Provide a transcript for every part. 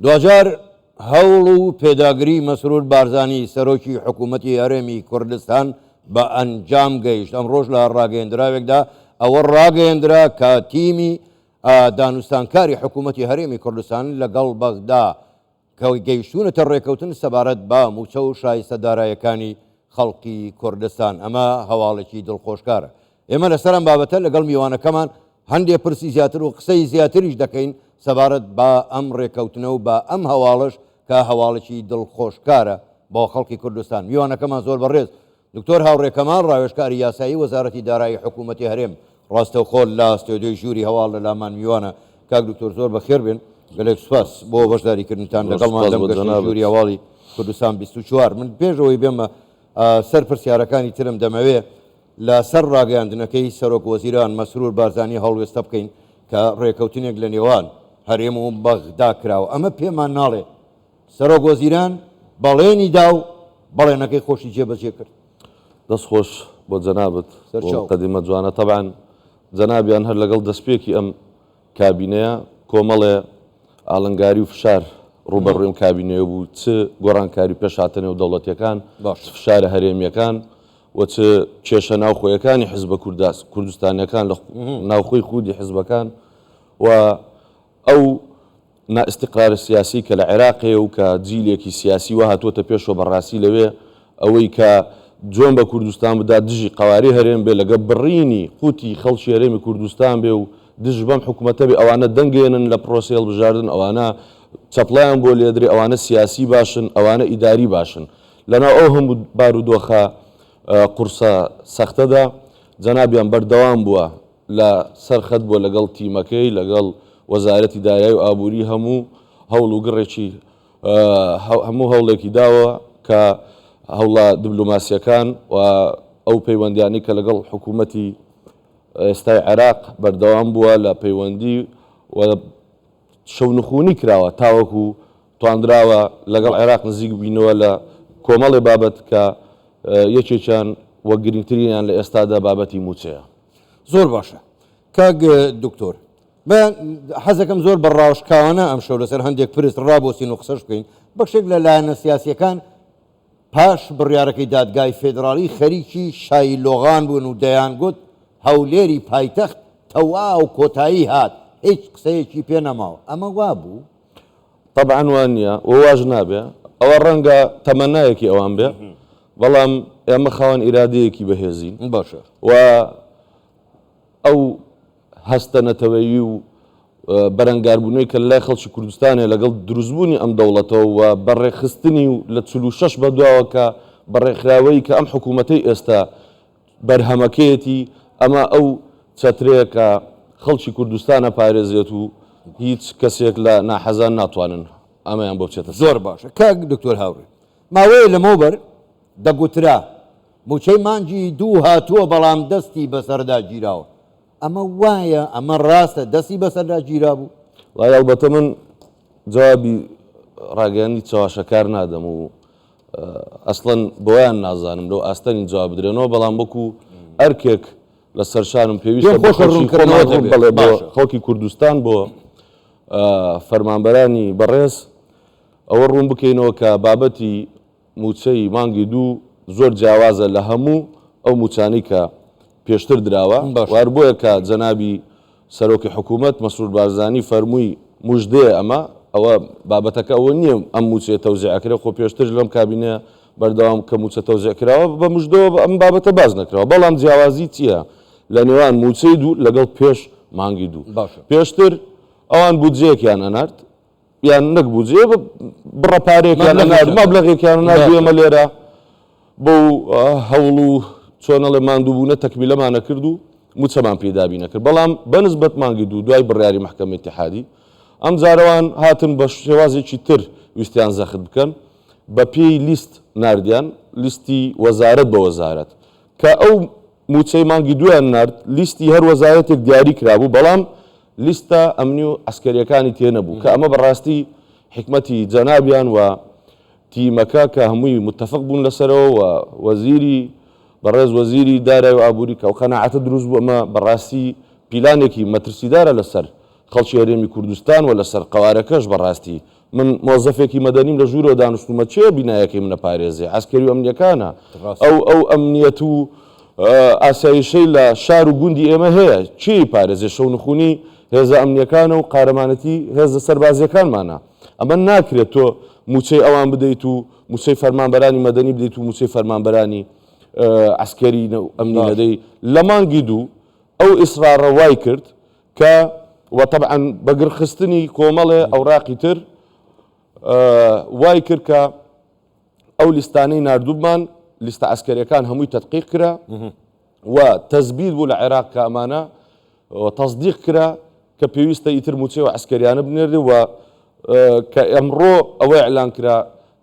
دواجار هەوڵ و پێداگری مەسرور بارزانی سەرۆکی حکوومەتی هەرێمی کوردستان بە ئەنجام گەیشت. ئەمڕۆش لە ڕاگەیەندراوێکدا ئەوە ڕاگەیەندرا کە تیمی دانوستانکاری حکوومەتی هەرێمی کوردستان لەگەڵ بەغدا کە گەیشتوونەتە ڕێکەوتن سەبارەت بە مووچە و شایستە دارایەکانی خەڵکی کوردستان. ئەمە هەواڵێکی دڵخۆشکارە. ئێمە لەسەر ئەم بابەتە لەگەڵ میوانەکەمان هەندێ پرسی زیاتر و قسەی زیاتریش دەکەین سەبارەت بە ئەم ڕێکەوتنە و بە ئەم هەواڵەش کە هەواڵێکی دڵخۆشکارە بۆ خەڵکی کوردستان. میوانەکەمان زۆر بەڕێز دکتۆر هاوڕێ کەمال ڕاوێژکاری یاسایی وەزارەتی دارایی حکوومەتی هەرێم ڕاستەوخۆ لە ستۆدیۆی ژووری هەواڵ لە لامان میوانە. کاک دکتۆر زۆر بەخێر بێن، گەلێک سوپاس بۆ بەشداریکردنتان زۆر لەگەڵمان سوپاس لەم بۆ گەشتەی جەنابت. ژووری هەواڵی کوردستان 24. من پێش ئەوەی بێمە سەر پرسیارەکانی ترم دەمەوێ لە سەر ڕاگەیاندنەکەی سەرۆک وەزیران مەسرور بارزانی هەڵوێستە بکەین کە ڕێکەوتنێک لە نێوان هەرێم و بەغدا کراوە. ئەمە پێمان ناڵێ سەرۆک وەزیران بەڵێنی دا و بەڵێنەکەی خۆشی جێبەجێ کرد. دەست خۆش بۆ جەنابت بۆ سەرچاو. مقەدیمە جوانە. تەبعەن جەنابیان هەر لەگەڵ دەستپێکی ئەم کابینەیە کۆمەڵێ ئاڵنگاری و فشار ڕووبەڕووی ئەم کابینەیە بوو، چ گۆڕانکاری و پێشهاتە نێودەوڵەتییەکان، باش. چ فشارە هەرێمییەکان و چ کێشە ناوخۆیەکانی حزبە کوردستانییەکان لە ناوخۆی خودی حزبەکان و ئەو نائیستیقرارە سیاسی کە لە عێراق هەیە و کە جیلێکی سیاسی وا هاتووەتە پێشەوە بە ڕاستی لەوێ ئەوەی کە جوێن بە کوردستان بدات دژی قەوارەی هەرێم بێ لەگە بڕینی قوتی خەڵکی هەرێمی کوردستان بێ و دژ بەم حکومەتە بێ ئەوانە دەنگێنن لە پرۆسەی هەڵبژاردن ئەوانە چەپڵەیان بۆ لێدرێ ئەوانە سیاسی باشن ئەوانە ئیداری باشن لەناو ئەو هەموو بارودۆخە قورسە سەختەدا جەنابیان بەردەوام بووە لە سەر خەت بووە لەگەڵ تیمەکەی، لەگەڵ وەزارەتی دارایی و ئابووری هەموو هەوڵ و گڕێکی هەموو هەوڵێکی داوە کە هەوڵە دبلۆماسییەکان و ئەو پەیوەندیانەی کە لەگەڵ حکوومەتی ئێستای عێراق بەردەوام بووە لە پەیوەندی و شەونخونی کراوە تاوەکو تواندراوە لەگەڵ عێراق نزیک بینەوە لە کۆمەڵێ بابەت کە یەکێکیان وە گرنگترینیان لە ئێستادا بابەتی مووچەیە. زۆر باشە کاک دکتۆر من حەزەکەم زۆر بە ڕاوشکاوانە ئەمشەو لەسەر هەندێک پرس ڕابۆسین و قسەش بکەین. بەشێک لە لایەنە سیاسیەکان پاش بڕیارەکەی دادگای فێدراڵی خەریکی شایی لۆغان بوون و دەیانگوت هەولێری پایتەخت تەواو کۆتایی هات هیچ قسەیەکی پێ نەماوە. ئەمە وابوو؟ تەبعەن وا نییە و واش نابێ. ئەوە ڕەنگە تەمەنایەکی ئەوان بێ، بەڵام ئێمە خاوەن ئیرادەیەکی بەهێزین باشە. و ئەو هەستە نەتەوەیی و بەرەنگاربوونەوەی کە لەلای خەڵکی کوردستان هەیە لەگەڵ دروستبوونی ئەم دەوڵەتەوە و بەڕێکخستنی و لە 46 بەدواوە کە بەڕێکخراوەیی کە ئەم حکوومەتەی ئێستا بەرهەمەکەیەتی، ئەمە ئەو چەترەیە کە خەڵکی کوردستان ئەپارێزێت و هیچ کەسێک لە ناحەزان ناتوانن ئەمەیان بۆ بچێتە سەر. زۆر باشە کاک دکتۆر هاوڕێ، ماوەیە لەمەوبەر دەگوترا موچەی مانگی دوو هاتووە بەڵام دەستی بەسەردا گیراوە، ئەمە وایە؟ ئەمە ڕاستە دەستی بەسەردا گیرابوو؟ وەڵای ئەڵبەتە من جوابی ڕاگەیاندنی چەواشەکار نادەم و ئەسڵەن بۆیان نازانم لەو ئاستە نین جواب بدرێنەوە، بەڵام وەکو ئەرکێک لە سەرشانم پێویستە پێم بۆ خۆشە خەڵکی ڕوونکردنەوەت خۆمان هەبێ. بەڵێ بۆ باشە. خەڵکی کوردستان بۆ فەرمانبەرانی بەڕێز ئەوە ڕوون بکەینەوە کە بابەتی مووچەی مانگی دوو زۆر جیاوازە لە هەموو ئەو مووچانەی کە پێشتر دراوە باشە. و هەر بۆیە کە جەنابی سەرۆکی حکوومەت مەسرور بارزانی فەرمووی موژدەیە ئەمە، ئەوە بابەتەکە ئەوە نییە ئەم مووچەیە تەوزیع ئەکرێ، خۆ پێشتر لەم کابینەیە بەردەوام کە مووچە تەوزیع کراوە بە موژدەوە ئەم بابەتە باس نەکراوە، بەڵام جیاوازی چییە لە نێوان مووچەی دوو لەگەڵ پێش مانگی دوو؟ باشە. پێشتر ئەوان بودجەیەکیان ئەنارد، یان نەک بودجەیە بڕە پارەیەکیان ئەنارد، مەبلەغێکیان ئەنارد ئێمە لێرە بەو هەوڵ و چۆن ئەڵێ ماندووبوونە تەکمیلەمان ئەکرد و مووچەمان پێ دابین ئەکرد، بەڵام بە نسبەت مانگی دوو دوای بڕیاری مەحکەمەی ئیتیحادی ئەم جارەوان هاتن بە شێوازێکی تر ویستیان زەخت بکەن بە پێی لیست ناردیان لیستی وەزارەت بە وەزارەت کە ئەو مووچەی مانگی دوویان نارد لیستی هەر وەزارەتێک دیاری کرابوو بەڵام لیستە ئەمنی و عەسکەریەکانی تێ نەبوو کە ئەمە بەڕاستی حیکمەتی جەنابیان و تیمەکە کە هەمووی متفق بوون لەسەرەوە و وەزیری بەڕێز وەزیری دارای و ئابووری کە ئەو قەناعەتە دروست بوو ئەمە بەڕاستی پیلانێکی مەترسیدارە لەسەر خەڵکی هەرێمی کوردستان و لەسەر قەوارەکەش بەڕاستی. من مۆزەفێکی مەدەنیم لە ژوورەوە دانیشتوومە کێ بینایەکەی منە پارێزێ؟ عەسکەری و ئەمنیەکانە. ئەو ئەو ئەمنیەت و ئاسایشەی لە شار و گوندی ئێمە هەیە کێی پارێزێ؟ شەونخونی هێزە ئەمنیەکانە و قارەمانەتی هێزە سەربازیەکانمانە. ئەمە ناکرێت تۆ مووچەی ئەوان بدەیت و مووچەی فەرمانبەرانی مەدەنی بدەیت و مووچەی فەرمانبەرانی عەسکەری ئەمنی نەدەی. لە مانگی دوو ئەو ئیسرارە وای کرد کە و تەبعەن بە گڕخستنی کۆمەڵێ ئەوراقی تر وای کرد کە ئەو لیستانەی ناردووبمان لیستە عەسکەریەکان هەمووی تەدقیق کرا و تەزبیت بوو لە عێراق کە ئەمانە تەسدیق کرا کە پێویستە ئیتر مووچەی و عەسکەریانە بنێردێ و کە ئەمڕۆ ئەوە ئیعلان کرا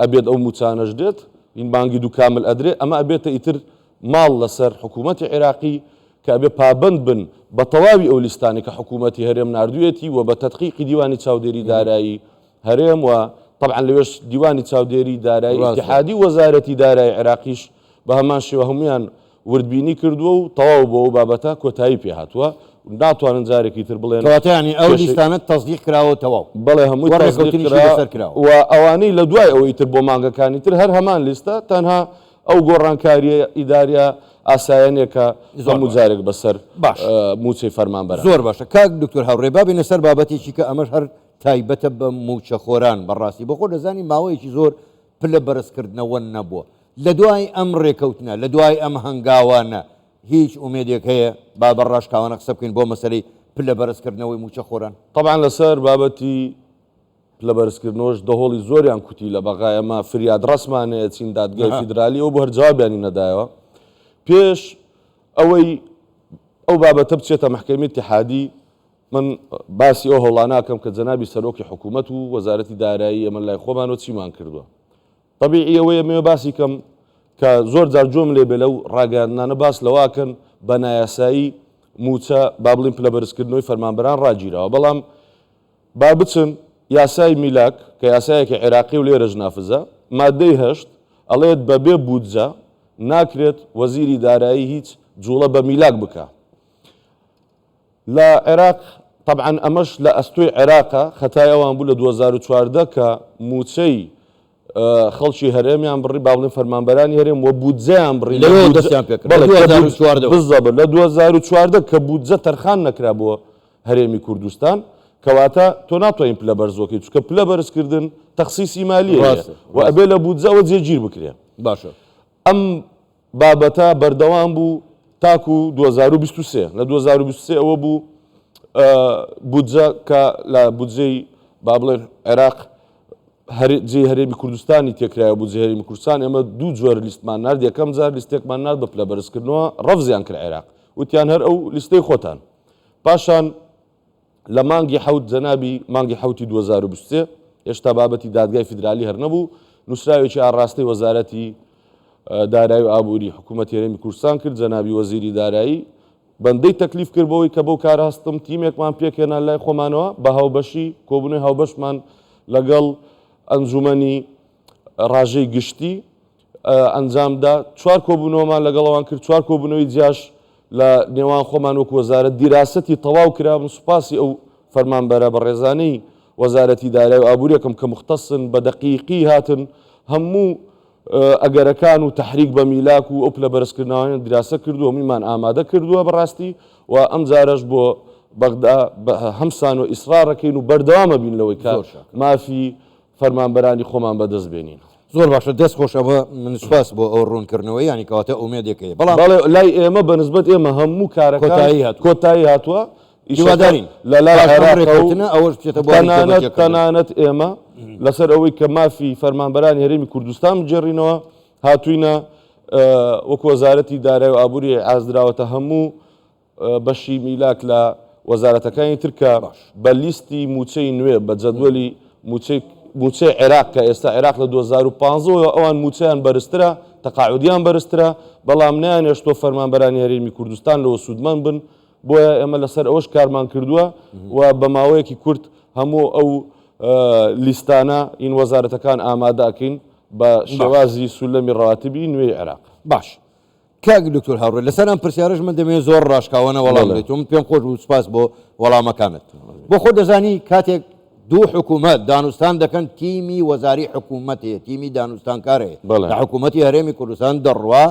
ئەبێت ئەو مووچانەش دێت این مانگی دوو کامل ئەدرێ ئەمە ئەبێتە ئیتر ماڵ لەسەر حکوومەتی عێراقی کە ئەبێ پابەند بن بە تەواوی ئەو لیستانەی کە حکوومەتی هەرێم ناردوویەتی و بە تەدقیقی دیوانی چاودێری دارایی هەرێم و تەبعەن لەوێش دیوانی چاودێری دارایی ئیتیحادی و وەزارەتی دارایی عێراقیش بە هەمان شێوە هەموویان وردبینی کردووە و تەواو بۆ ئەو بابەتە کۆتایی پێ هاتووە ناتوانن جارێکی تر بڵێن کەواتە یانی ئەو لیستانە تەسدیق کراوە تەواو بەڵێ هەمووی تەسدیق کراوە و ئەوانەی لە دوای ئەوەی تر بۆ مانگەکانی تر هەر هەمان لیستە تەنها ئەو گۆڕانکارییە ئیدارییە ئاسایە نیە کە هەموو جارێک بەسەر مووچەی فەرمانبەران. زۆر باشە کاک دکتۆر هاوڕێ با بێینە سەر بابەتێکی کە ئەمەش هەر تایبەتە بە مووچەخۆران بەڕاستی بۆ خۆ دەزانی ماوەیەکی زۆر پلە بەرزکردنەوە نەبووە لە دوای ئەم ڕێکەوتنە لە دوای ئەم هەنگاوانە هیچ ئومێدێک هەیە با بە ڕاشکاوانە قسە بکەین بۆ مەسەلەی پلە بەرزکردنەوەی مووچەخۆران؟ تەبعەن لەسەر بابەتی پلە بەرزکردنەوەش دەهۆڵی زۆریان کوتی لە بەغا ئێمە فریاد ڕەسمان هەیە چین دادگای فیدرالی ئەو بۆ هەر جوابیانی نەدایەوە پێش ئەوەی ئەو بابەتە بچێتە مەحکەمەی ئیتیحادی من باسی ئەو هەوڵاناکەم کە جەنابی سەرۆکی حکوومەت و وەزارەتی دارایی ئێمە لای خۆمانەوە چیمان کردووە تەبیعی ئەوەیە مەوێ باسی کەم کە زۆر جار گوێم لێ بێ لەو ڕاگەیاندنانە باس لەوەکەن بە نایاسایی مووچە با بڵین پلە بەرزکردنەوەی فەرمانبەران ڕاگیراوە بەڵام با بچن یاسای میلاک کە یاسایەکی عێراقی و لێرەش نافزە مادەی هەشت ئەڵێت بەبێ بودجە ناکرێت وەزیری دارایی هیچ جوڵە بە میلاک بکا لە عێراق تەبعەن ئەمەش لە ئەستۆی عێراقە خەتای ئەوان بوو لە 2014 کە موچەی خەڵکی هەرێمیان بڕی با بڵێن فەرمانبەرانی هەرێم و بودجەیان بڕی لەوێوە دەستیان پێکرد لە 2014 بالضبط لە 2014 کە بودجە تەرخان نەکرا بۆ هەرێمی کوردستان کەواتە تۆ ناتوانین پلە بەرزۆکەی چونکە پلە بەرزکردن تەخسیسی مالیە و ئەبێ لە بودجەوە جێگیر بکرێ باشە ئەم بابەتە بەردەوام بوو تاکو 2023 لە 2023 ئەوە بوو بودجە کە لە بودجەی با بڵێن عێراق جێی هەرێمی کوردستانی تێکرایە بودجەی هەرێمی کوردستان ئێمە دوو جۆر لیستمان نارد یەکەم جار لیستێکمان نارد بە پلە بەرزکردنەوە ڕەفزیان کرد عێراق وتیان هەر ئەو لیستەی خۆتان پاشان لە مانگی حەوت جەنابی مانگی حەوتی 2023 هێشتا بابەتی دادگای فیدرالی هەر نەبوو نووسراوێکی ئاڕاستەی وەزارەتی دارایی و ئابووری حکوومەتی هەرێمی کوردستان کرد جەنابی وەزیری دارایی بەندەی تەکلیف کرد بەوەی کە بەو کارە هەستم تیمێکمان پێکهێنا لای خۆمانەوە بە هاوبەشی کۆبوونەوەی هاوبەشمان لەگەڵ ئەنجومەنی ڕاژەی گشتی ئەنجامدا چوار کۆبوونەوەمان لەگەڵ ئەوان کرد چوار کۆبوونەوەی جیاش لە نێوان خۆمان وەکو وەزارەت دیراسەتی تەواو کرا من سوپاسی ئەو فەرمانبەرە بەڕێزانەی وەزارەتی دارایی و ئابووریەکەم کە مختصن بە دەقیقی هاتن هەموو ئەگەرەکان و تەحریک بە میلاک و ئەو پلە بەرزکردنەوانە دیراسە کردووە هەموویمان ئامادە کردووە بەڕاستی و ئەمجارەش بۆ بەغدا هەمسان و ئیسرارەکەین و بەردەوامە بین لەوەی کە مافی فەرمانبەرانی خۆمان بەدەست بێنین. زۆر باشە دەست خۆش ئەوە من سوپاس بۆ ئەو ڕوونکردنەوەی یانی کەواتە ئومێدێک هەیە بەڵام بەڵێ لای ئێمە بە نسبەت ئێمە هەموو کارەکان کۆتایی هاتووە کۆتایی هاتووە ئیشەکە هیوادارین لە لای پاش ئەم عێراقە و ڕێککەوتنە ئەوەش بچێتە بواری تەنانەت جێبەجێکردن. تەنانەت ئێمە لەسەر ئەوەی کە مافی فەرمانبەرانی هەرێمی کوردستان بگێڕینەوە هاتووینە وەکو وەزارەتی دارایی و ئابووری ئازدراوەتە هەموو بەشی میلاک لە وەزارەتەکانی تر کە بە لیستی مووچەی نوێ بە جەدوەلی مووچەی مووچەی عێراق کە ئێستا عێراق لە 2015 ەوە ئەوان مووچەیان بەرزترە تەقاعودیان بەرزترە بەڵام نەیانهێشتووە فەرمانبەرانی هەرێمی کوردستان لەوە سوودمەند بن بۆیە ئێمە لەسەر ئەوەش کارمان کردووە و بە ماوەیەکی کورت هەموو ئەو لیستانە ئین وەزارەتەکان ئامادە ئەکەین بە شێوازی سولەمی ڕەواتبی نوێی عێراق. باش کاک دکتۆر هاوڕێ لەسەر ئەم پرسیارەش من دەمەوێت زۆر ڕاشکاوانە وەڵام بدەیت و من پێم خۆش بوو سوپاس بۆ وەڵامەکانت. بۆ خۆت دەزانی کاتێک دوو حکوومەت دانوستان دەکەن تیمی وەزاری حکوومەت هەیە تیمی دانوستانکار هەیە لە حکوومەتی هەرێمی کوردستان دەڕوا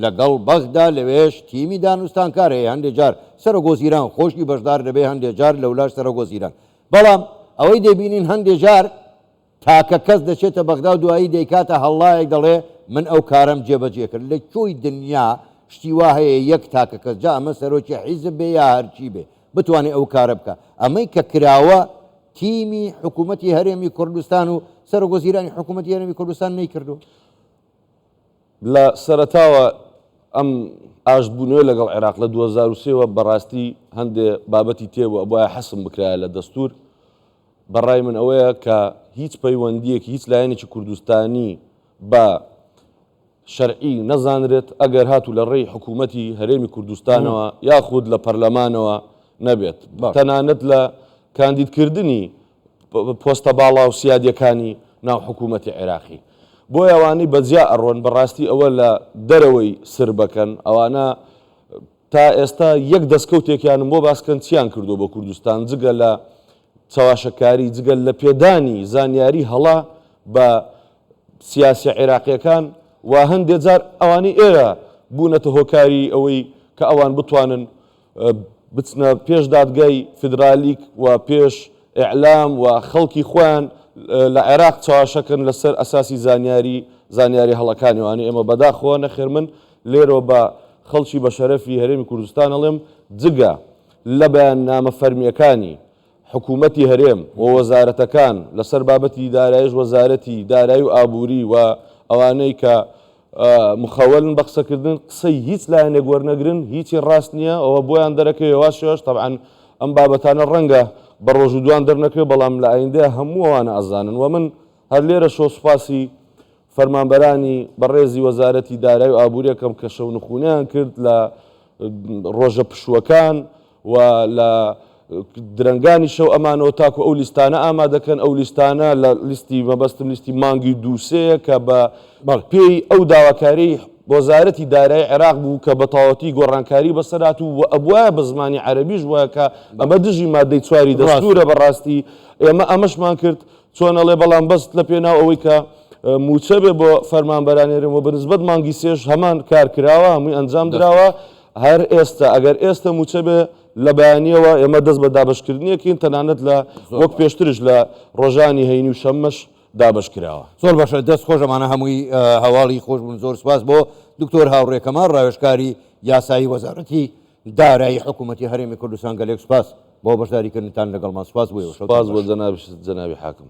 لەگەڵ بەغدا لەوێش تیمی دانوستانکار هەیە هەندێک جار سەرۆک وەزیران خۆشی بەشدار دەبێ هەندێک جار لەولاش سەرۆک وەزیران بەڵام ئەوەی دەبینین هەندێک جار تاکە کەس دەچێتە بەغدا و دوایی دەیکاتە هەڵڵایەک دەڵێ من ئەو کارەم جێبەجێ کرد. لە کۆی دنیا شتی وا هەیە یەک تاکە کەس جا ئەمە سەرۆکی حیزب بێ یا هەرچی بێ بتوانێ ئەو کارە بکا. ئەمەی کە کراوە تیمی حکوومەتی هەرێمی کوردستان و سەرۆکوەزیرانی حکوومەتی هەرێمی کوردستان نەیکردووە. لە سەرەتاوە ئەم ئاشتبوونەوە لەگەڵ عێراق لە 2023 وە بەڕاستی هەندێ بابەتی تێبوو ئەبوایە حەسم بکرایە لە دەستور بە ڕای من ئەوەیە کە هیچ پەیوەندییەکی هیچ لایەنێکی کوردستانی بە شەرعی نەزانرێت ئەگەر هاتوو لە ڕێی حکوومەتی هەرێمی کوردستانەوە یاخود لە پەرلەمانەوە نەبێت تەنانەت لە کاندیدکردنی پۆستە باڵا و سیادیەکانی ناو حکوومەتی عێراقی بۆیە ئەوانەی بەجیا ئەڕۆن بەڕاستی ئەوە لە دەرەوەی سر بەکەن ئەوانە تا ئێستا یەک دەستکەوتێکیانم بۆ باس کەن چیان کردووە بۆ کوردستان جگە لە چەواشەکاری جگە لە پێدانی زانیاری هەڵە بە سیاسیە عێراقیەکان و هەندێ جار ئەوانەی ئێرە بوونەتە هۆکاری ئەوەی کە ئەوان بتوانن بچنە پێش دادگای فیدرالیک و پێش ئیعلام و خەڵکی خۆیان لە عێراق چەواشەکەن لەسەر ئەساسی زانیاری زانیاری هەڵەکانی وانەی ئێمە بەداخەوە نەخێر من لێرەوە بە خەڵکی بەشەرەفی هەرێمی کوردستان ئەڵێم جگە لە بەیاننامە فەرمییەکانی حکوومەتی هەرێم و وەزارەتەکان لەسەر بابەتی دارایش وەزارەتی دارایی و ئابووری و ئەوانەی کە مخەوەلن بە قسەکردن قسەی هیچ لایەنێک وەرنەگرن هیچی ڕاست نییە ئەوە بۆیان دەرەکەوێ واش شێوەش تەبعەن ئەم بابەتانە ڕەنگە بە ڕۆژ و دوان دەرنەکەوێ بەڵام لە ئایندەیە هەموو ئەوانە ئەزانن و من هەر لێرەشەوە سوپاسی فەرمانبەرانی بەڕێزی وەزارەتی دارایی و ئابووری ئەکەم کە شەونخونیان کرد لە ڕۆژە پشووەکان و لە درەنگانی شەو ئەمانەوە تاکو ئەو لیستانە ئامادەکەن ئەو لیستانە لە لیستی مەبەستم لیستی مانگی دووسەیە کە بە پێی ئەو داواکاری وەزارەتی دارایی عێراق بوو کە بە تەواوەتی گۆڕانکاری بەسەرات و ئەبوایە بە زمانی عەرەبیش وایە کە ئەمە دژی مادەی چواری دەستورە بەڕاستی ئێمە ئەمەشمان کرد چۆن ئەڵێ بەڵام بەس لە پێناو ئەوەی کە مووچە بێ بۆ فەرمانبەرانی هەرێم و بەنسبەت مانگی سێش هەمان کار کراوە هەمووی ئەنجام دراوە هەر ئێستا ئەگەر ئێستا مووچە بێ لە بەیانیەوە ئێمە دەست بە دابەشکردنیەکەین تەنانەت لە وەک پێشترش لە ڕۆژانی هەینی و شەممەش دابەش کراوە. زۆر باشە دەست خۆش ئەمانە هەمووی هەواڵی خۆش بوون زۆر سوپاس بۆ دکتۆر هاوڕێ کەمال ڕاوێژکاری یاسایی وەزارەتی دارایی حکوومەتی هەرێمی کوردستان گەلێک سوپاس بۆ بەشداریکردنتان لەگەڵمان سوپاس بۆ ئێوە سوپاس بۆ جەنابیشت جەنابی حاکم.